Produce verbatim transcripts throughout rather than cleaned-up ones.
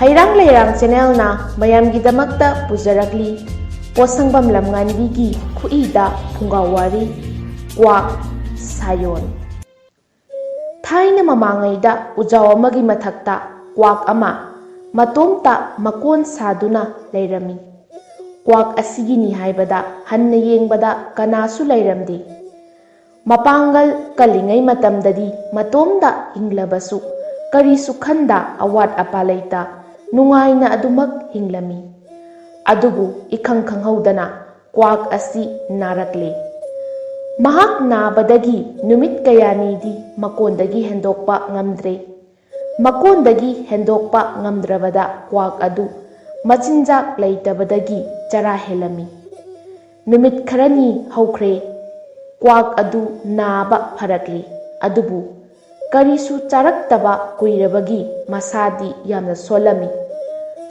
ꯍꯩꯔꯥꯡ ꯂꯩꯔꯥꯡ ꯆꯦꯅꯦꯜꯅ ꯃꯌꯥꯝꯒꯤꯗꯃꯛꯇ ꯄꯨꯖꯔꯛꯂꯤ ꯄꯣꯠꯁꯪꯕꯝ ꯂꯝꯉꯥꯟꯕꯤꯒꯤ ꯈꯨꯠꯏꯗ ꯐꯨꯡꯒꯥ ꯋꯥꯔꯤ, ꯀ꯭ꯋꯥꯛ ꯁꯥꯌꯣꯟ꯫ ꯊꯥꯏꯅ ꯃꯃꯥꯡꯉꯩꯗ ꯎꯖꯥꯎ ꯑꯃꯒꯤ ꯃꯊꯛꯇ ꯀ꯭ꯋꯥꯛ ꯑꯃ ꯃꯇꯣꯝꯇ ꯃꯀꯣꯟ ꯁꯥꯗꯨꯅ ꯂꯩꯔꯝꯃꯤ꯫ ꯀ꯭ꯋꯥꯛ ꯑꯁꯤꯒꯤꯅꯤ ꯍꯥꯏꯕꯗ ꯍꯟꯅ ꯌꯦꯡꯕꯗ ꯀꯅꯥꯁꯨ ꯂꯩꯔꯝꯗꯦ꯫ ꯃꯄꯥꯡꯒꯜ ꯀꯜꯂꯤꯉꯩ ꯃꯇꯝꯗꯗꯤ ꯃꯇꯣꯝꯗ ꯍꯤꯡꯂꯕꯁꯨ ꯀꯔꯤꯁꯨ ꯈꯟꯗ ꯑꯋꯥꯠ ꯑꯄꯥ ꯂꯩꯇ ꯅꯨꯡꯉꯥꯏꯅ ꯑꯗꯨꯃꯛ ꯍꯤꯡꯂꯝꯃꯤ꯫ ꯑꯗꯨꯕꯨ ꯏꯈꯪ ꯈꯪꯍꯧꯗꯅ ꯀ꯭ꯋꯥꯛ ꯑꯁꯤ ꯅꯥꯔꯛꯂꯦ꯫ ꯃꯍꯥꯛ ꯅꯥꯕꯗꯒꯤ ꯅꯨꯃꯤꯠ ꯀꯌꯥꯅꯤꯗꯤ ꯃꯀꯣꯟꯗꯒꯤ ꯍꯦꯟꯗꯣꯛꯄ ꯉꯝꯗ꯭ꯔꯦ꯫ ꯃꯀꯣꯟꯗꯒꯤ ꯍꯦꯟꯗꯣꯛꯄ ꯉꯝꯗ꯭ꯔꯕꯗ ꯀ꯭ꯋꯥꯛ ꯑꯗꯨ ꯃꯆꯤꯟꯖꯥꯛ ꯂꯩꯇꯕꯗꯒꯤ ꯆꯔꯥ ꯍꯦꯜꯂꯝꯃꯤ꯫ ꯅꯨꯃꯤꯠ ꯈꯔꯅꯤ ꯍꯧꯈ꯭ꯔꯦ꯫ ꯀ꯭ꯋꯥꯛ ꯑꯗꯨ ꯅꯥꯕ ꯐꯔꯛꯂꯦ꯫ ꯑꯗꯨꯕꯨ ꯀꯔꯤꯁꯨ ꯆꯥꯔꯛꯇꯕ ꯀꯨꯏꯔꯕꯒꯤ ꯃꯁꯥꯗꯤ ꯌꯥꯝꯅ ꯁꯣꯜꯂꯝꯃꯤ꯫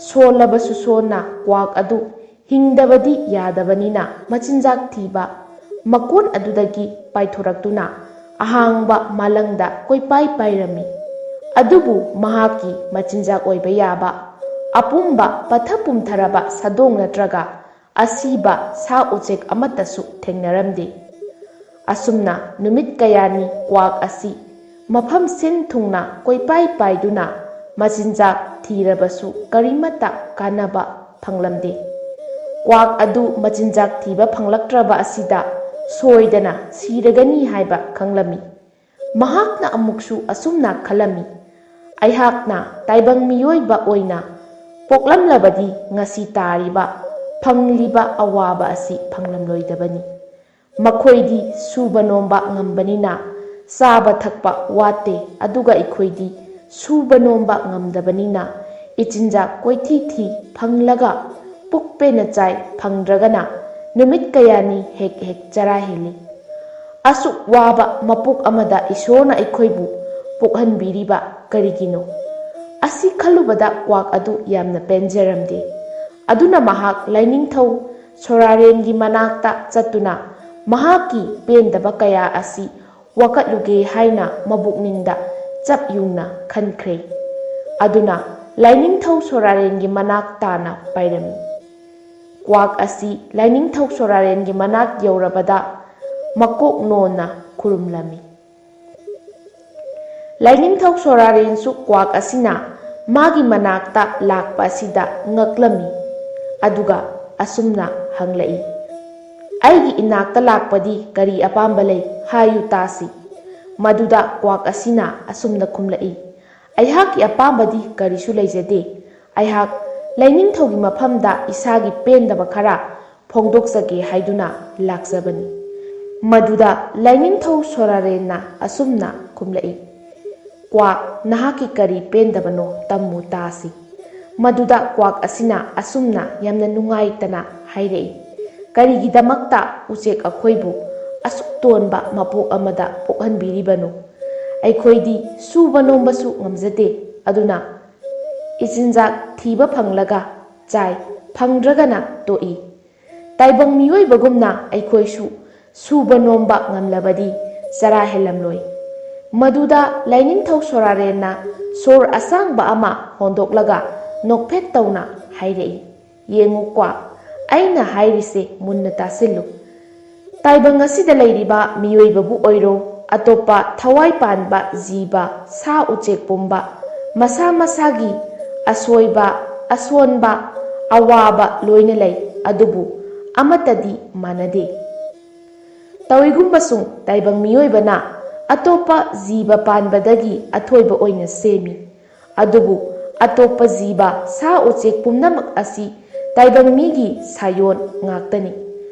ꯁꯣꯜꯂꯕꯁꯨ ꯁꯣꯟꯅ ꯀ꯭ꯋꯥꯛ ꯑꯗꯨ ꯍꯤꯡꯗꯕꯗꯤ ꯌꯥꯗꯕꯅꯤꯅ ꯃꯆꯤꯟꯖꯥꯛ ꯊꯤꯕ ꯃꯀꯣꯟ ꯑꯗꯨꯗꯒꯤ ꯄꯥꯏꯊꯣꯔꯛꯇꯨꯅ ꯑꯍꯥꯡꯕ ꯃꯥꯂꯪꯗ ꯀꯣꯏꯄꯥꯏ ꯄꯥꯏꯔꯝꯃꯤ꯫ ꯑꯗꯨꯕꯨ ꯃꯍꯥꯛꯀꯤ ꯃꯆꯤꯟꯖꯥꯛ ꯑꯣꯏꯕ ꯌꯥꯕ ꯑꯄꯨꯝꯕ ꯄꯠꯊ ꯄꯨꯝꯊꯔꯕ ꯁꯥꯗꯣꯡ ꯅꯠꯇ꯭ꯔꯒ ꯑꯁꯤꯕ ꯁꯥ ꯎꯆꯦꯛ ꯑꯃꯠꯇꯁꯨ ꯊꯦꯡꯅꯔꯝꯗꯦ꯫ ꯑꯁꯨꯝꯅ ꯅꯨꯃꯤꯠ ꯀꯌꯥꯅꯤ ꯀ꯭ꯋꯥꯛ ꯑꯁꯤ ꯃꯐꯝ ꯁꯤꯟ ꯊꯨꯡꯅ ꯀꯣꯏꯄꯥꯏ ꯄꯥꯏꯗꯨꯅ ꯃꯆꯤꯟꯖꯥꯛ ꯊꯤꯔꯕꯁꯨ ꯀꯔꯤꯃꯠꯇ ꯀꯥꯟꯅꯕ ꯐꯪꯂꯝꯗꯦ꯫ ꯀ꯭ꯋꯥꯛ ꯑꯗꯨ ꯃꯆꯤꯟꯖꯥꯛ ꯊꯤꯕ ꯐꯪꯂꯛꯇ꯭ꯔꯕ ꯑꯁꯤꯗ ꯁꯣꯏꯗꯅ ꯁꯤꯔꯒꯅꯤ ꯍꯥꯏꯕ ꯈꯪꯂꯝꯃꯤ꯫ ꯃꯍꯥꯛꯅ ꯑꯃꯨꯛꯁꯨ ꯑꯁꯨꯝꯅ ꯈꯜꯂꯝꯃꯤ, "ꯑꯩꯍꯥꯛꯅ ꯇꯥꯏꯕꯪ ꯃꯤꯑꯣꯏꯕ ꯑꯣꯏꯅ ꯄꯣꯛꯂꯝꯂꯕꯗꯤ ꯉꯁꯤ ꯇꯥꯔꯤꯕ, ꯐꯪꯂꯤꯕ ꯑꯋꯥꯕ ꯑꯁꯤ ꯐꯪꯂꯝꯂꯣꯏꯗꯕꯅꯤ꯫ ꯃꯈꯣꯏꯗꯤ ꯁꯨꯕ ꯅꯣꯝꯕ ꯉꯝꯕꯅꯤꯅ ꯆꯥꯕ ꯊꯛꯄ ꯋꯥꯠꯇꯦ, ꯑꯗꯨꯒ ꯑꯩꯈꯣꯏꯗꯤ ꯁꯨꯕ ꯅꯣꯝꯕ ꯉꯝꯗꯕꯅꯤꯅ ꯏꯆꯤꯟꯖꯥꯛ ꯀꯣꯏꯊꯤ ꯊꯤ, ꯐꯪꯂꯒ ꯄꯨꯛ ꯄꯦꯟꯅ ꯆꯥꯏ, ꯐꯪꯗ꯭ꯔꯒꯅ ꯅꯨꯃꯤꯠ ꯀꯌꯥꯅꯤ ꯍꯦꯛ ꯍꯦꯛ ꯆꯔꯥ ꯍꯦꯜꯂꯤ꯫ ꯑꯁꯨꯛ ꯋꯥꯕ ꯃꯄꯣꯛ ꯑꯃꯗ ꯏꯁꯣꯔꯅ ꯑꯩꯈꯣꯏꯕꯨ ꯄꯣꯛꯍꯟꯕꯤꯔꯤꯕ ꯀꯔꯤꯒꯤꯅꯣ?" ꯑꯁꯤ ꯈꯜꯂꯨꯕꯗ ꯀ꯭ꯋꯥꯛ ꯑꯗꯨ ꯌꯥꯝꯅ ꯄꯦꯟꯖꯔꯝꯗꯦ꯫ ꯑꯗꯨꯅ ꯃꯍꯥꯛ ꯂꯥꯏꯅꯤꯡꯊꯧ ꯁꯣꯔꯥꯔꯦꯟꯒꯤ ꯃꯅꯥꯛꯇ ꯆꯠꯇꯨꯅ ꯃꯍꯥꯛꯀꯤ ꯄꯦꯟꯗꯕ ꯀꯌꯥ ꯑꯁꯤ ꯋꯥꯀꯠꯂꯨꯒꯦ ꯍꯥꯏꯅ ꯃꯕꯨꯛꯅꯤꯡꯗ ꯆꯞ ꯌꯨꯡꯅ ꯈꯟꯈ꯭ꯔꯦ꯫ ꯑꯗꯨꯅ ꯂꯥꯏꯅꯤꯡꯊꯧ ꯁꯣꯔꯥꯔꯦꯟꯒꯤ ꯃꯅꯥꯛ ꯇꯥꯅ ꯄꯥꯏꯔꯝꯃꯤ꯫ ꯀ꯭ꯋꯥꯛ ꯑꯁꯤ ꯂꯥꯏꯅꯤꯡꯊꯧ ꯁꯣꯔꯥꯔꯦꯟꯒꯤ ꯃꯅꯥꯛ ꯌꯧꯔꯕꯗ ꯃꯀꯣꯛ ꯅꯣꯟꯅ ꯈꯨꯔꯨꯝꯂꯝꯃꯤ꯫ ꯂꯥꯏꯅꯤꯡꯊꯧ ꯁꯣꯔꯥꯔꯦꯟꯁꯨ ꯀ꯭ꯋꯥꯛ ꯑꯁꯤꯅ ꯃꯥꯒꯤ ꯃꯅꯥꯛꯇ ꯂꯥꯛꯄ ꯑꯁꯤꯗ ꯉꯛꯂꯝꯃꯤ꯫ ꯑꯗꯨꯒ ꯑꯁꯨꯝꯅ ꯍꯪꯂꯛꯏ, "ꯑꯩꯒꯤ ꯏꯅꯥꯛꯇ ꯂꯥꯛꯄꯗꯤ ꯀꯔꯤ ꯑꯄꯥꯝꯕ ꯂꯩ? ꯍꯥꯏꯌꯨ ꯇꯥꯁꯤ꯫" ꯃꯗꯨꯗ ꯀ꯭ꯋꯥꯛ ꯑꯁꯤꯅ ꯑꯁꯨꯝꯅ ꯈꯨꯝꯂꯛꯏ, "ꯑꯩꯍꯥꯛꯀꯤ ꯑꯄꯥꯝꯕꯗꯤ ꯀꯔꯤꯁꯨ ꯂꯩꯖꯗꯦ꯫ ꯑꯩꯍꯥꯛ ꯂꯥꯏꯅꯤꯡꯊꯧꯒꯤ ꯃꯐꯝꯗ ꯏꯁꯥꯒꯤ ꯄꯦꯟꯗꯕ ꯈꯔ ꯐꯣꯡꯗꯣꯛꯆꯒꯦ ꯍꯥꯏꯗꯨꯅ ꯂꯥꯛꯆꯕꯅꯤ꯫" ꯃꯗꯨꯗ ꯂꯥꯏꯅꯤꯡꯊꯧ ꯁꯣꯔꯥꯔꯦꯟꯅ ꯑꯁꯨꯝꯅ ꯈꯨꯝꯂꯛꯏ, "ꯀ꯭ꯋꯥꯛ, ꯅꯍꯥꯛꯀꯤ ꯀꯔꯤ ꯄꯦꯟꯗꯕꯅꯣ ꯇꯝꯃꯨ ꯇꯥꯁꯤ꯫" ꯃꯗꯨꯗ ꯀ꯭ꯋꯥꯛ ꯑꯁꯤꯅ ꯑꯁꯨꯝꯅ ꯌꯥꯝꯅ ꯅꯨꯡꯉꯥꯏꯇꯅ ꯍꯥꯏꯔꯛꯏ, "ꯀꯔꯤꯒꯤꯗꯃꯛꯇ ꯎꯆꯦꯛ ꯑꯩꯈꯣꯏꯕꯨ ꯑꯁꯨꯛ ꯇꯣꯟꯕ ꯃꯄꯣꯛ ꯑꯃꯗ ꯄꯣꯛꯍꯟꯕꯤꯔꯤꯕꯅꯣ? ꯑꯩꯈꯣꯏꯗꯤ ꯁꯨꯕ ꯅꯣꯝꯕꯁꯨ ꯉꯝꯖꯗꯦ, ꯑꯗꯨꯅ ꯏꯆꯤꯟꯖꯥꯛ ꯊꯤꯕ ꯐꯪꯂꯒ ꯆꯥꯏ, ꯐꯪꯗ꯭ꯔꯒꯅ ꯇꯣꯛꯏ꯫ ꯇꯥꯏꯕꯪ ꯃꯤꯑꯣꯏꯕꯒꯨꯝꯅ ꯑꯩꯈꯣꯏꯁꯨ ꯁꯨꯕ ꯅꯣꯝꯕ ꯉꯝꯂꯕꯗꯤ ꯆꯔꯥ ꯍꯦꯜꯂꯝꯂꯣꯏ꯫" ꯃꯗꯨꯗ ꯂꯥꯏꯅꯤꯡꯊꯧ ꯁꯣꯔꯥꯔꯦꯟꯅ ꯁꯣꯔ ꯑꯁꯥꯡꯕ ꯑꯃ ꯍꯣꯟꯗꯣꯛꯂꯒ ꯅꯣꯛꯐꯦꯠ ꯇꯧꯅ ꯍꯥꯏꯔꯛꯏ, "ꯌꯦꯡꯉꯨꯀꯣ, ꯑꯩꯅ ꯍꯥꯏꯔꯤꯁꯦ ꯃꯨꯟꯅ ꯇꯥꯁꯤꯜꯂꯨ꯫ ꯇꯥꯏꯕꯪ ꯑꯁꯤꯗ ꯂꯩꯔꯤꯕ ꯃꯤꯑꯣꯏꯕꯕꯨ ꯑꯣꯏꯔꯣ, ꯑꯇꯣꯞꯄ ꯊꯋꯥꯏ ꯄꯥꯟꯕ ꯖꯤꯕ, ꯁꯥ ꯎꯆꯦꯛ ꯄꯨꯝꯕ, ꯃꯁꯥ ꯃꯁꯥꯒꯤ ꯑꯁꯣꯏꯕ, ꯑꯁꯣꯟꯕ, ꯑꯋꯥꯕ ꯂꯣꯏꯅ ꯂꯩ, ꯑꯗꯨꯕꯨ ꯑꯃꯠꯇꯗꯤ ꯃꯥꯟꯅꯗꯦ꯫ ꯇꯧꯏꯒꯨꯝꯕꯁꯨꯡ ꯇꯥꯏꯕꯪ ꯃꯤꯑꯣꯏꯕꯅ ꯑꯇꯣꯞꯄ ꯖꯤꯕ ꯄꯥꯟꯕꯗꯒꯤ ꯑꯊꯣꯏꯕ ꯑꯣꯏꯅ ꯁꯦꯝꯃꯤ꯫ ꯑꯗꯨꯕꯨ ꯑꯇꯣꯞꯄ ꯖꯤꯕ, ꯁꯥ ꯎꯆꯦꯛ ꯄꯨꯝꯅꯃꯛ ꯑꯁꯤ ꯇꯥꯏꯕꯪ ꯃꯤꯒꯤ ꯁꯥꯌꯣꯟ ꯉꯥꯛꯇꯅꯤ꯫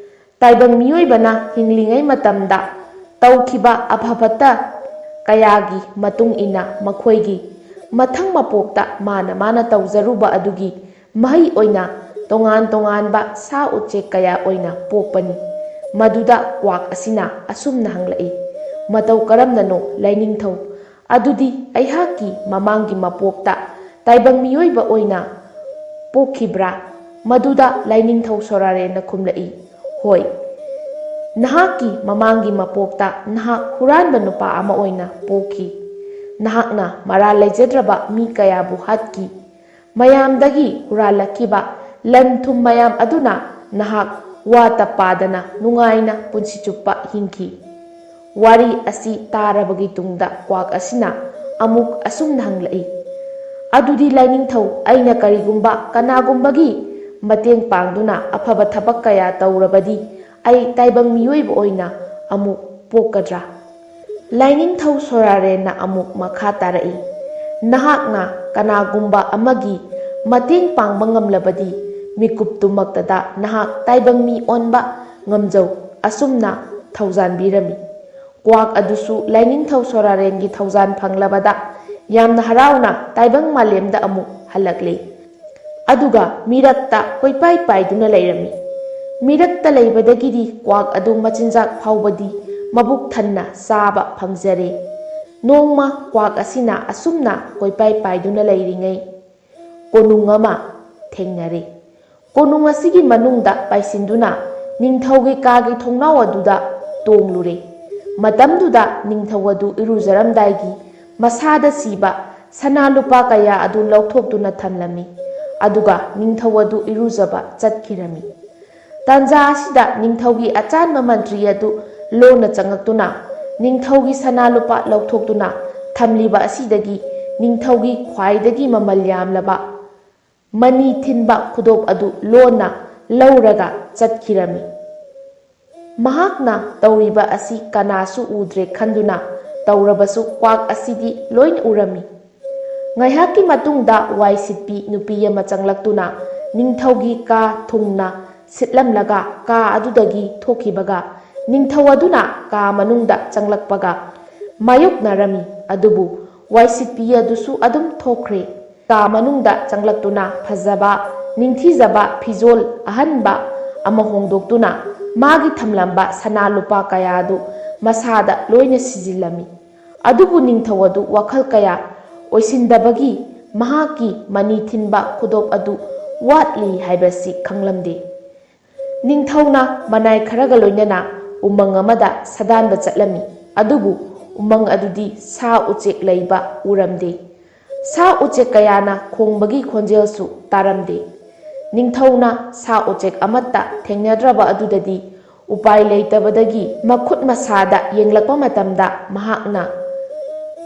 ꯇꯥꯏꯕꯪ ꯃꯤꯑꯣꯏꯕꯅ ꯍꯤꯡꯂꯤꯉꯩ ꯃꯇꯝꯗ ꯇꯧꯈꯤꯕ ꯑꯐ ꯐꯠꯇ ꯀꯌꯥꯒꯤ ꯃꯇꯨꯡ ꯏꯟꯅ ꯃꯈꯣꯏꯒꯤ ꯃꯊꯪ ꯃꯄꯣꯛꯇ ꯃꯥꯅ ꯃꯥꯅ ꯇꯧꯖꯔꯨꯕ ꯑꯗꯨꯒꯤ ꯃꯍꯩ ꯑꯣꯏꯅ ꯇꯣꯉꯥꯟ ꯇꯣꯉꯥꯟꯕ ꯁꯥ ꯎꯆꯦꯛ ꯀꯌꯥ ꯑꯣꯏꯅ ꯄꯣꯛꯄꯅꯤ꯫" ꯃꯗꯨꯗ ꯀ꯭ꯋꯥꯛ ꯑꯁꯤꯅ ꯑꯁꯨꯝꯅ ꯍꯪꯂꯛꯏ, "ꯃꯇꯧ ꯀꯔꯝꯅꯅꯣ ꯂꯥꯏꯅꯤꯡꯊꯧ? ꯑꯗꯨꯗꯤ ꯑꯩꯍꯥꯛꯀꯤ ꯃꯃꯥꯡꯒꯤ ꯃꯄꯣꯛꯇ ꯇꯥꯏꯕꯪ ꯃꯤꯑꯣꯏꯕ ꯑꯣꯏꯅ ꯄꯣꯛꯈꯤꯕ꯭ꯔꯥ?" ꯃꯗꯨꯗ ꯂꯥꯏꯅꯤꯡꯊꯧ ꯁꯣꯔꯥꯔꯦꯟꯅ ꯈꯨꯝꯂꯛꯏ, "ꯍꯣꯏ, ꯅꯍꯥꯛꯀꯤ ꯃꯃꯥꯡꯒꯤ ꯃꯄꯣꯛꯇ ꯅꯍꯥꯛ ꯍꯨꯔꯥꯟꯕ ꯅꯨꯄꯥ ꯑꯃ ꯑꯣꯏꯅ ꯄꯣꯛꯈꯤ꯫ ꯅꯍꯥꯛꯅ ꯃꯔꯥꯜ ꯂꯩꯖꯗ꯭ꯔꯕ ꯃꯤ ꯀꯌꯥꯕꯨ ꯍꯥꯠꯈꯤ꯫ ꯃꯌꯥꯝꯗꯒꯤ ꯍꯨꯔꯥꯜꯂꯛꯈꯤꯕ ꯂꯟ ꯊꯨꯝ ꯃꯌꯥꯝ ꯑꯗꯨꯅ ꯅꯍꯥꯛ ꯋꯥꯇ ꯄꯥꯗꯅ ꯅꯨꯡꯉꯥꯏꯅ ꯄꯨꯟꯁꯤ ꯆꯨꯞꯄ ꯍꯤꯡꯈꯤ꯫ ꯋꯥꯔꯤ ꯑꯁꯤ ꯇꯥꯔꯕꯒꯤ ꯇꯨꯡꯗ ꯀ꯭ꯋꯥꯛ ꯑꯁꯤꯅ ꯑꯃꯨꯛ ꯑꯁꯨꯝꯅ ꯍꯪꯂꯛꯏ, "ꯑꯗꯨꯗꯤ ꯂꯥꯏꯅꯤꯡꯊꯧ, ꯑꯩꯅ ꯀꯔꯤꯒꯨꯝꯕ ꯀꯅꯥꯒꯨꯝꯕꯒꯤ ꯃꯇꯦꯡ ꯄꯥꯡꯗꯨꯅ ꯑꯐꯕ ꯊꯕꯛ ꯀꯌꯥ ꯇꯧꯔꯕꯗꯤ ꯑꯩ ꯇꯥꯏꯕꯪ ꯃꯤꯑꯣꯏꯕ ꯑꯣꯏꯅ ꯑꯃꯨꯛ ꯄꯣꯛꯀꯗ꯭ꯔꯥ?" ꯂꯥꯏꯅꯤꯡꯊꯧ ꯁꯣꯔꯥꯔꯦꯟꯅ ꯑꯃꯨꯛ ꯃꯈꯥ ꯇꯥꯔꯛꯏ, "ꯅꯍꯥꯛꯅ ꯀꯅꯥꯒꯨꯝꯕ ꯑꯃꯒꯤ ꯃꯇꯦꯡ ꯄꯥꯡꯕ ꯉꯝꯂꯕꯗꯤ ꯃꯤꯀꯨꯞꯇꯨꯃꯛꯇꯗ ꯅꯍꯥꯛ ꯇꯥꯏꯕꯪ ꯃꯤ ꯑꯣꯟꯕ ꯉꯝꯖꯧ," ꯑꯁꯨꯝꯅ ꯊꯧꯖꯥꯟꯕꯤꯔꯝꯃꯤ꯫ ꯀ꯭ꯋꯥꯛ ꯑꯗꯨꯁꯨ ꯂꯥꯏꯅꯤꯡꯊꯧ ꯁꯣꯔꯥꯔꯦꯟꯒꯤ ꯊꯧꯖꯥꯟ ꯐꯪꯂꯕꯗ ꯌꯥꯝꯅ ꯍꯔꯥꯎꯅ ꯇꯥꯏꯕꯪ ꯃꯥꯂꯦꯝꯗ ꯑꯃꯨꯛ ꯍꯜꯂꯛꯂꯦ꯫ ꯑꯗꯨꯒ ꯃꯤꯔꯛꯇ ꯀꯣꯏꯄꯥꯏ ꯄꯥꯏꯗꯨꯅ ꯂꯩꯔꯝꯃꯤ꯫ ꯃꯤꯔꯛꯇ ꯂꯩꯕꯗꯒꯤꯗꯤ ꯀ꯭ꯋꯥꯛ ꯑꯗꯨ ꯃꯆꯤꯟꯖꯥꯛ ꯐꯥꯎꯕꯗꯤ ꯃꯕꯨꯛ ꯊꯟꯅ ꯆꯥꯕ ꯐꯪꯖꯔꯦ꯫ ꯅꯣꯡꯃ ꯀ꯭ꯋꯥꯛ ꯑꯁꯤꯅ ꯑꯁꯨꯝꯅ ꯀꯣꯏꯄꯥꯏ ꯄꯥꯏꯗꯨꯅ ꯂꯩꯔꯤꯉꯩ ꯀꯣꯅꯨꯡ ꯑꯃ ꯊꯦꯡꯅꯔꯦ꯫ ꯀꯣꯅꯨꯡ ꯑꯁꯤꯒꯤ ꯃꯅꯨꯡꯗ ꯄꯥꯏꯁꯤꯟꯗꯨꯅ ꯅꯤꯡꯊꯧꯒꯤ ꯀꯥꯒꯤ ꯊꯣꯡꯅꯥꯎ ꯑꯗꯨꯗ ꯇꯣꯡꯂꯨꯔꯦ꯫ ꯃꯇꯝꯗꯨꯗ ꯅꯤꯡꯊꯧ ꯑꯗꯨ ꯏꯔꯨꯖꯔꯝꯗꯥꯏꯒꯤ ꯃꯁꯥꯗ ꯁꯤꯕ ꯁꯅꯥ ꯂꯨꯄꯥ ꯀꯌꯥ ꯑꯗꯨ ꯂꯧꯊꯣꯛꯇꯨꯅ ꯊꯝꯂꯝꯃꯤ꯫ ꯑꯗꯨꯒ ꯅꯤꯡꯊꯧ ꯑꯗꯨ ꯏꯔꯨꯖꯕ ꯆꯠꯈꯤꯔꯝꯃꯤ꯫ ꯇꯥꯟꯖꯥ ꯑꯁꯤꯗ ꯅꯤꯡꯊꯧꯒꯤ ꯑꯆꯥꯟꯕ ꯃꯟꯇ꯭ꯔꯤ ꯑꯗꯨ ꯂꯣꯟꯅ ꯆꯪꯉꯛꯇꯨꯅ ꯅꯤꯡꯊꯧꯒꯤ ꯁꯅꯥ ꯂꯨꯄꯥ ꯂꯧꯊꯣꯛꯇꯨꯅ ꯊꯝꯂꯤꯕ ꯑꯁꯤꯗꯒꯤ ꯅꯤꯡꯊꯧꯒꯤ ꯈ꯭ꯋꯥꯏꯗꯒꯤ ꯃꯃꯜ ꯌꯥꯝꯂꯕ ꯃꯅꯤ ꯊꯤꯟꯕ ꯈꯨꯗꯣꯞ ꯑꯗꯨ ꯂꯣꯟꯅ ꯂꯧꯔꯒ ꯆꯠꯈꯤꯔꯝꯃꯤ꯫ ꯃꯍꯥꯛꯅ ꯇꯧꯔꯤꯕ ꯑꯁꯤ ꯀꯅꯥꯁꯨ ꯎꯗ꯭ꯔꯦ ꯈꯟꯗꯨꯅ ꯇꯧꯔꯕꯁꯨ ꯀ꯭ꯋꯥꯛ ꯑꯁꯤꯗꯤ ꯂꯣꯏꯅ ꯎꯔꯝꯃꯤ꯫ ꯉꯥꯏꯍꯥꯛꯀꯤ ꯃꯇꯨꯡꯗ ꯋꯥꯏ ꯁꯤꯠꯄꯤ ꯅꯨꯄꯤ ꯑꯃ ꯆꯪꯂꯛꯇꯨꯅ ꯅꯤꯡꯊꯧꯒꯤ ꯀꯥ ꯊꯨꯡꯅ ꯁꯤꯠꯂꯝꯂꯒ ꯀꯥ ꯑꯗꯨꯗꯒꯤ ꯊꯣꯛꯈꯤꯕꯒ ꯅꯤꯡꯊꯧ ꯑꯗꯨꯅ ꯀꯥ ꯃꯅꯨꯡꯗ ꯆꯪꯂꯛꯄꯒ ꯃꯥꯌꯣꯛꯅꯔꯝꯃꯤ꯫ ꯑꯗꯨꯕꯨ ꯋꯥꯏ ꯁꯤꯠꯄꯤ ꯑꯗꯨꯁꯨ ꯑꯗꯨꯝ ꯊꯣꯛꯈ꯭ꯔꯦ꯫ ꯀꯥ ꯃꯅꯨꯡꯗ ꯆꯪꯂꯛꯇꯨꯅ ꯐꯖꯕ, ꯅꯤꯡꯊꯤꯖꯕ ꯐꯤꯖꯣꯜ ꯑꯍꯟꯕ ꯑꯃ ꯍꯣꯡꯗꯣꯛꯇꯨꯅ ꯃꯥꯒꯤ ꯊꯝꯂꯝꯕ ꯁꯅꯥ ꯂꯨꯄꯥ ꯀꯌꯥ ꯑꯗꯨ ꯃꯁꯥꯗ ꯂꯣꯏꯅ ꯁꯤꯖꯤꯜꯂꯝꯃꯤ꯫ ꯑꯗꯨꯕꯨ ꯅꯤꯡꯊꯧ ꯑꯗꯨ ꯋꯥꯈꯜ ꯀꯌꯥ ꯑꯣꯏꯁꯤꯟꯗꯕꯒꯤ ꯃꯍꯥꯛꯀꯤ ꯃꯅꯤ ꯊꯤꯟꯕ ꯈꯨꯗꯣꯞ ꯑꯗꯨ ꯋꯥꯠꯂꯤ ꯍꯥꯏꯕꯁꯤ ꯈꯪꯂꯝꯗꯦ꯫ ꯅꯤꯡꯊꯧꯅ ꯃꯅꯥꯏ ꯈꯔꯒ ꯂꯣꯏꯅꯅ ꯎꯃꯪ ꯑꯃꯗ ꯁꯥꯗꯥꯟꯕ ꯆꯠꯂꯝꯃꯤ꯫ ꯑꯗꯨꯕꯨ ꯎꯃꯪ ꯑꯗꯨꯗꯤ ꯁꯥ ꯎꯆꯦꯛ ꯂꯩꯕ ꯎꯔꯝꯗꯦ꯫ ꯁꯥ ꯎꯆꯦꯛ ꯀꯌꯥꯅ ꯈꯣꯡꯕꯒꯤ ꯈꯣꯟꯖꯦꯜꯁꯨ ꯇꯥꯔꯝꯗꯦ꯫ ꯅꯤꯡꯊꯧꯅ ꯁꯥ ꯎꯆꯦꯛ ꯑꯃꯠꯇ ꯊꯦꯡꯅꯗ꯭ꯔꯕ ꯑꯗꯨꯗꯗꯤ ꯎꯄꯥꯏ ꯂꯩꯇꯕꯗꯒꯤ ꯃꯈꯨꯠ ꯃꯁꯥꯗ ꯌꯦꯡꯂꯛꯄ ꯃꯇꯝꯗ ꯃꯍꯥꯛꯅ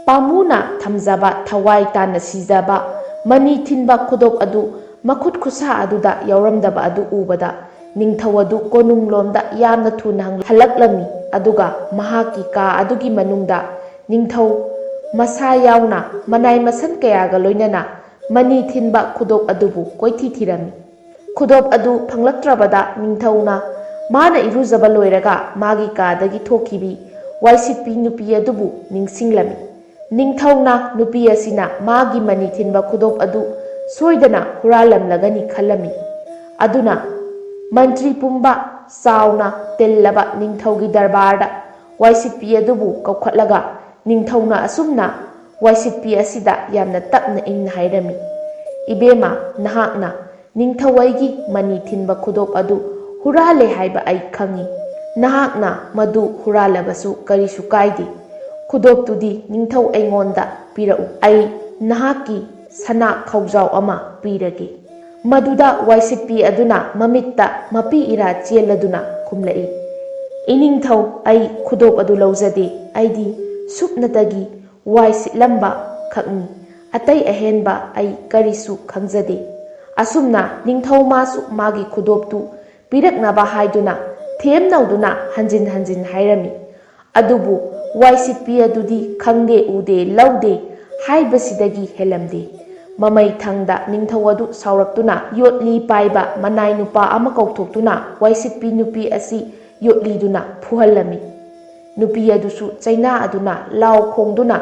ꯄꯥꯝꯃꯨꯅ ꯊꯝꯖꯕ ꯊꯋꯥꯏ ꯇꯥꯅ ꯁꯤꯖꯕ ꯃꯅꯤ ꯊꯤꯟꯕ ꯈꯨꯗꯣꯞ ꯑꯗꯨ ꯃꯈꯨꯠ ꯈꯨꯠꯁꯥ ꯑꯗꯨꯗ ꯌꯥꯎꯔꯝꯗꯕ ꯑꯗꯨ ꯎꯕꯗ ꯅꯤꯡꯊꯧ ꯑꯗꯨ ꯀꯣꯅꯨꯡꯂꯣꯝꯗ ꯌꯥꯝꯅ ꯊꯨꯅ ꯍꯜꯂꯛꯂꯝꯃꯤ꯫ ꯑꯗꯨꯒ ꯃꯍꯥꯛꯀꯤ ꯀꯥ ꯑꯗꯨꯒꯤ ꯃꯅꯨꯡꯗ ꯅꯤꯡꯊꯧ ꯃꯁꯥ ꯌꯥꯎꯅ ꯃꯅꯥꯏ ꯃꯁꯟ ꯀꯌꯥꯒ ꯂꯣꯏꯅꯅ ꯃꯅꯤ ꯊꯤꯟꯕ ꯈꯨꯗꯣꯞ ꯑꯗꯨꯕꯨ ꯀꯣꯏꯊꯤ ꯊꯤꯔꯝꯃꯤ꯫ ꯈꯨꯗꯣꯞ ꯑꯗꯨ ꯐꯪꯂꯛꯇ꯭ꯔꯕꯗ ꯅꯤꯡꯊꯧꯅ ꯃꯥꯅ ꯏꯔꯨꯖꯕ ꯂꯣꯏꯔꯒ ꯃꯥꯒꯤ ꯀꯥꯗꯒꯤ ꯊꯣꯛꯈꯤꯕꯤ ꯋꯥꯏꯁꯤꯠꯄꯤ ꯅꯨꯄꯤ ꯑꯗꯨꯕꯨ ꯅꯤꯡꯁꯤꯡꯂꯝꯃꯤ꯫ ꯅꯤꯡꯊꯧꯅ ꯅꯨꯄꯤ ꯑꯁꯤꯅ ꯃꯥꯒꯤ ꯃꯅꯤ ꯊꯤꯟꯕ ꯈꯨꯗꯣꯞ ꯑꯗꯨ ꯁꯣꯏꯗꯅ ꯍꯨꯔꯥꯜꯂꯝꯂꯒꯅꯤ ꯈꯜꯂꯝꯃꯤ꯫ ꯑꯗꯨꯅ ꯃꯟꯇ꯭ꯔꯤ ꯄꯨꯝꯕ ꯆꯥꯎꯅ ꯇꯤꯜꯂꯕ ꯅꯤꯡꯊꯧꯒꯤ ꯗꯔꯕꯥꯔꯗ ꯋꯥꯏꯁꯤꯠꯄꯤ ꯑꯗꯨꯕꯨ ꯀꯧꯈꯠꯂꯒ ꯅꯤꯡꯊꯧꯅ ꯑꯁꯨꯝꯅ ꯋꯥꯏꯁꯤꯠꯄꯤ ꯑꯁꯤꯗ ꯌꯥꯝꯅ ꯇꯞꯅ ꯏꯪꯅ ꯍꯥꯏꯔꯝꯃꯤ, "ꯏꯕꯦꯝꯃ, ꯅꯍꯥꯛꯅ ꯅꯤꯡꯊꯧ ꯑꯩꯒꯤ ꯃꯅꯤ ꯊꯤꯟꯕ ꯈꯨꯗꯣꯞ ꯑꯗꯨ ꯍꯨꯔꯥꯜꯂꯦ ꯍꯥꯏꯕ ꯑꯩ ꯈꯪꯏ꯫ ꯅꯍꯥꯛꯅ ꯃꯗꯨ ꯍꯨꯔꯥꯜꯂꯕꯁꯨ ꯀꯔꯤꯁꯨ ꯀꯥꯏꯗꯦ꯫ ꯈꯨꯗꯣꯞꯇꯨꯗꯤ ꯅꯤꯡꯊꯧ ꯑꯩꯉꯣꯟꯗ ꯄꯤꯔꯛꯎ꯫ ꯑꯩ ꯅꯍꯥꯛꯀꯤ ꯁꯅꯥ ꯈꯧꯖꯥꯎ ꯑꯃ ꯄꯤꯔꯒꯦ꯫" ꯃꯗꯨꯗ ꯋꯥꯏꯁꯤꯠꯄꯤ ꯑꯗꯨꯅ ꯃꯃꯤꯠꯇ ꯃꯄꯤ ꯏꯔꯥ ꯆꯦꯜꯂꯗꯨꯅ ꯈꯨꯝꯂꯛꯏ, "ꯏꯅꯤꯡꯊꯧ, ꯑꯩ ꯈꯨꯗꯣꯞ ꯑꯗꯨ ꯂꯧꯖꯗꯦ꯫ ꯑꯩꯗꯤ ꯁꯨꯞꯅꯇꯒꯤ ꯋꯥꯏ ꯁꯤꯠꯂꯝꯕ ꯈꯛꯅꯤ꯫ ꯑꯇꯩ ꯑꯍꯦꯟꯕ ꯑꯩ ꯀꯔꯤꯁꯨ ꯈꯪꯖꯗꯦ꯫" ꯑꯁꯨꯝꯅ ꯅꯤꯡꯊꯧ ꯃꯥꯁꯨ ꯃꯥꯒꯤ ꯈꯨꯗꯣꯞꯇꯨ ꯄꯤꯔꯛꯅꯕ ꯍꯥꯏꯗꯨꯅ ꯊꯦꯝꯅꯧꯗꯨꯅ ꯍꯟꯖꯤꯟ ꯍꯟꯖꯤꯟ ꯍꯥꯏꯔꯝꯃꯤ꯫ ꯑꯗꯨꯕꯨ ꯋꯥꯏꯁꯤꯠꯄꯤ ꯑꯗꯨꯗꯤ ꯈꯪꯗꯦ ꯎꯗꯦ ꯂꯧꯗꯦ ꯍꯥꯏꯕꯁꯤꯗꯒꯤ ꯍꯦꯜꯂꯝꯗꯦ꯫ ꯃꯃꯩ ꯊꯪꯗ ꯅꯤꯡꯊꯧ ꯑꯗꯨ ꯁꯥꯎꯔꯛꯇꯨꯅ ꯌꯣꯠꯂꯤ ꯄꯥꯏꯕ ꯃꯅꯥꯏ ꯅꯨꯄꯥ ꯑꯃ ꯀꯧꯊꯣꯛꯇꯨꯅ ꯋꯥꯏꯁꯤꯠꯄꯤ ꯅꯨꯄꯤ ꯑꯁꯤ ꯌꯣꯠꯂꯤꯗꯨꯅ ꯐꯨꯍꯜꯂꯝꯃꯤ꯫ ꯅꯨꯄꯤ ꯑꯗꯨꯁꯨ ꯆꯩꯅꯥ ꯑꯗꯨꯅ ꯂꯥꯎ ꯈꯣꯡꯗꯨꯅ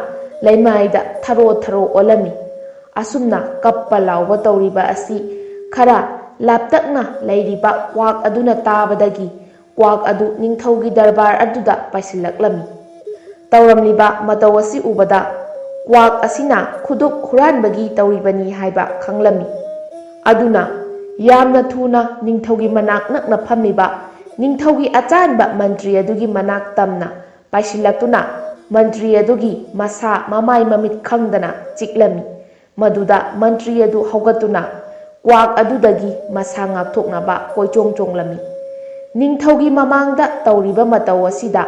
ꯂꯩꯃꯥꯏꯗ ꯊꯔꯣ ꯊꯔꯣ ꯑꯣꯜꯂꯝꯃꯤ꯫ ꯑꯁꯨꯝꯅ ꯀꯞꯄ ꯂꯥꯎꯕ ꯇꯧꯔꯤꯕ ꯑꯁꯤ ꯈꯔ ꯂꯥꯞꯇꯛꯅ ꯂꯩꯔꯤꯕ ꯀ꯭ꯋꯥꯛ ꯑꯗꯨꯅ ꯇꯥꯕꯗꯒꯤ ꯀ꯭ꯋꯥꯛ ꯑꯗꯨ ꯅꯤꯡꯊꯧꯒꯤ ꯗꯔꯕꯥꯔ ꯑꯗꯨꯗ ꯄꯥꯏꯁꯤꯜꯂꯛꯂꯝꯃꯤ꯫ ꯇꯧꯔꯝꯂꯤꯕ ꯃꯇꯧ ꯑꯁꯤ ꯎꯕꯗ ꯀ꯭ꯋꯥꯛ ꯑꯁꯤꯅ ꯈꯨꯗꯣꯞ ꯍꯨꯔꯥꯟꯕꯒꯤ ꯇꯧꯔꯤꯕꯅꯤ ꯍꯥꯏꯕ ꯈꯪꯂꯝꯃꯤ꯫ ꯑꯗꯨꯅ ꯌꯥꯝꯅ ꯊꯨꯅ ꯅꯤꯡꯊꯧꯒꯤ ꯃꯅꯥꯛ ꯅꯛꯅ ꯐꯝꯂꯤꯕ ꯅꯤꯡꯊꯧꯒꯤ ꯑꯆꯥꯟꯕ ꯃꯟꯇ꯭ꯔꯤ ꯑꯗꯨꯒꯤ ꯃꯅꯥꯛ ꯇꯝꯅ ꯄꯥꯏꯁꯤꯜꯂꯛꯇꯨꯅ ꯃꯟꯇ꯭ꯔꯤ ꯑꯗꯨꯒꯤ ꯃꯁꯥ ꯃꯃꯥꯏ ꯃꯃꯤꯠ ꯈꯪꯗꯅ ꯆꯤꯛꯂꯝꯃꯤ꯫ ꯃꯗꯨꯗ ꯃꯟꯇ꯭ꯔꯤ ꯑꯗꯨ ꯍꯧꯒꯠꯇꯨꯅ ꯀ꯭ꯋꯥꯛ ꯑꯗꯨꯗꯒꯤ ꯃꯁꯥ ꯉꯥꯛꯊꯣꯛꯅꯕ ꯀꯣꯏꯆꯣꯡ ꯆꯣꯡꯂꯝꯃꯤ꯫ ꯅꯤꯡꯊꯧꯒꯤ ꯃꯃꯥꯡꯗ ꯇꯧꯔꯤꯕ ꯃꯇꯧ ꯑꯁꯤꯗ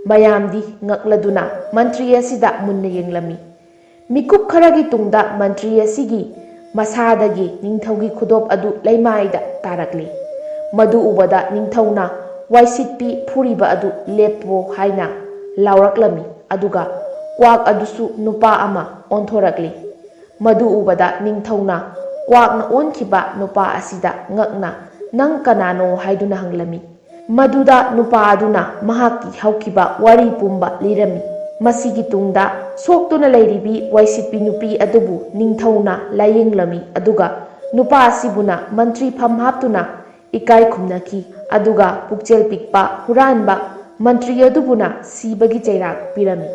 ꯃꯌꯥꯝꯗꯤ ꯉꯛꯂꯗꯨꯅ ꯃꯟꯇ꯭ꯔꯤ ꯑꯁꯤꯗ ꯃꯨꯟꯅ ꯌꯦꯡꯂꯝꯃꯤ꯫ ꯃꯤꯀꯨꯞ ꯈꯔꯒꯤ ꯇꯨꯡꯗ ꯃꯟꯇ꯭ꯔꯤ ꯑꯁꯤꯒꯤ ꯃꯁꯥꯗꯒꯤ ꯅꯤꯡꯊꯧꯒꯤ ꯈꯨꯗꯣꯞ ꯑꯗꯨ ꯂꯩꯃꯥꯏꯗ ꯇꯥꯔꯛꯂꯤ꯫ ꯃꯗꯨ ꯎꯕꯗ ꯅꯤꯡꯊꯧꯅ ꯋꯥꯏꯁꯤꯠꯄꯤ ꯐꯨꯔꯤꯕ ꯑꯗꯨ ꯂꯦꯞꯄꯣ ꯍꯥꯏꯅ ꯂꯥꯎꯔꯛꯂꯝꯃꯤ, ꯑꯗꯨꯒ ꯀ꯭ꯋꯥꯛ ꯑꯗꯨꯁꯨ ꯅꯨꯄꯥ ꯑꯃ ꯑꯣꯟꯊꯣꯔꯛꯂꯤ꯫ ꯃꯗꯨ ꯎꯕꯗ ꯅꯤꯡꯊꯧꯅ ꯀ꯭ꯋꯥꯛꯅ ꯑꯣꯟꯈꯤꯕ ꯅꯨꯄꯥ ꯑꯁꯤꯗ ꯉꯛꯅ, "ꯅꯪ ꯀꯅꯥꯅꯣ?" ꯍꯥꯏꯗꯨꯅ ꯍꯪꯂꯝꯃꯤ꯫ ꯃꯗꯨꯗ ꯅꯨꯄꯥ ꯑꯗꯨꯅ ꯃꯍꯥꯛꯀꯤ ꯍꯧꯈꯤꯕ ꯋꯥꯔꯤ ꯄꯨꯝꯕ ꯂꯤꯔꯝꯃꯤ꯫ ꯃꯁꯤꯒꯤ ꯇꯨꯡꯗ ꯁꯣꯛꯇꯨꯅ ꯂꯩꯔꯤꯕꯤ ꯋꯥꯏꯁꯤꯠꯄꯤ ꯅꯨꯄꯤ ꯑꯗꯨꯕꯨ ꯅꯤꯡꯊꯧꯅ ꯂꯥꯌꯦꯡꯂꯝꯃꯤ, ꯑꯗꯨꯒ ꯅꯨꯄꯥ ꯑꯁꯤꯕꯨꯅ ꯃꯟꯇ꯭ꯔꯤ ꯐꯝ ꯍꯥꯞꯇꯨꯅ ꯏꯀꯥꯏ ꯈꯨꯝꯅꯈꯤ, ꯑꯗꯨꯒ ꯄꯨꯛꯆꯦꯜ ꯄꯤꯛꯄ ꯍꯨꯔꯥꯟꯕ ꯃꯟꯇ꯭ꯔꯤ ꯑꯗꯨꯕꯨꯅ ꯁꯤꯕꯒꯤ ꯆꯩꯔꯥꯛ ꯄꯤꯔꯝꯃꯤ꯫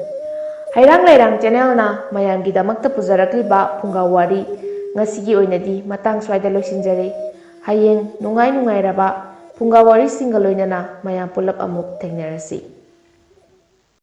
ꯍꯩꯔꯥꯡ ꯂꯩꯔꯥꯡ ꯆꯦꯅꯦꯜꯅ ꯃꯌꯥꯝꯒꯤꯗꯃꯛꯇ ꯄꯨꯖꯔꯛꯂꯤꯕ ꯐꯨꯡꯒꯥ ꯋꯥꯔꯤ ꯉꯁꯤꯒꯤ ꯑꯣꯏꯅꯗꯤ ꯃꯇꯥꯡ ꯁ꯭ꯋꯥꯏꯗ ꯂꯣꯏꯁꯤꯟꯖꯔꯦ꯫ ꯍꯌꯦꯡ ꯅꯨꯡꯉꯥꯏ ꯅꯨꯡꯉꯥꯏꯔꯕ ꯐꯨꯡꯒꯥ ꯋꯥꯔꯤꯁꯤꯡꯒ ꯂꯣꯏꯅꯅ ꯃꯌꯥꯝ ꯄꯨꯜꯂꯞ ꯑꯃꯨꯛ ꯊꯦꯡꯅꯔꯁꯤ꯫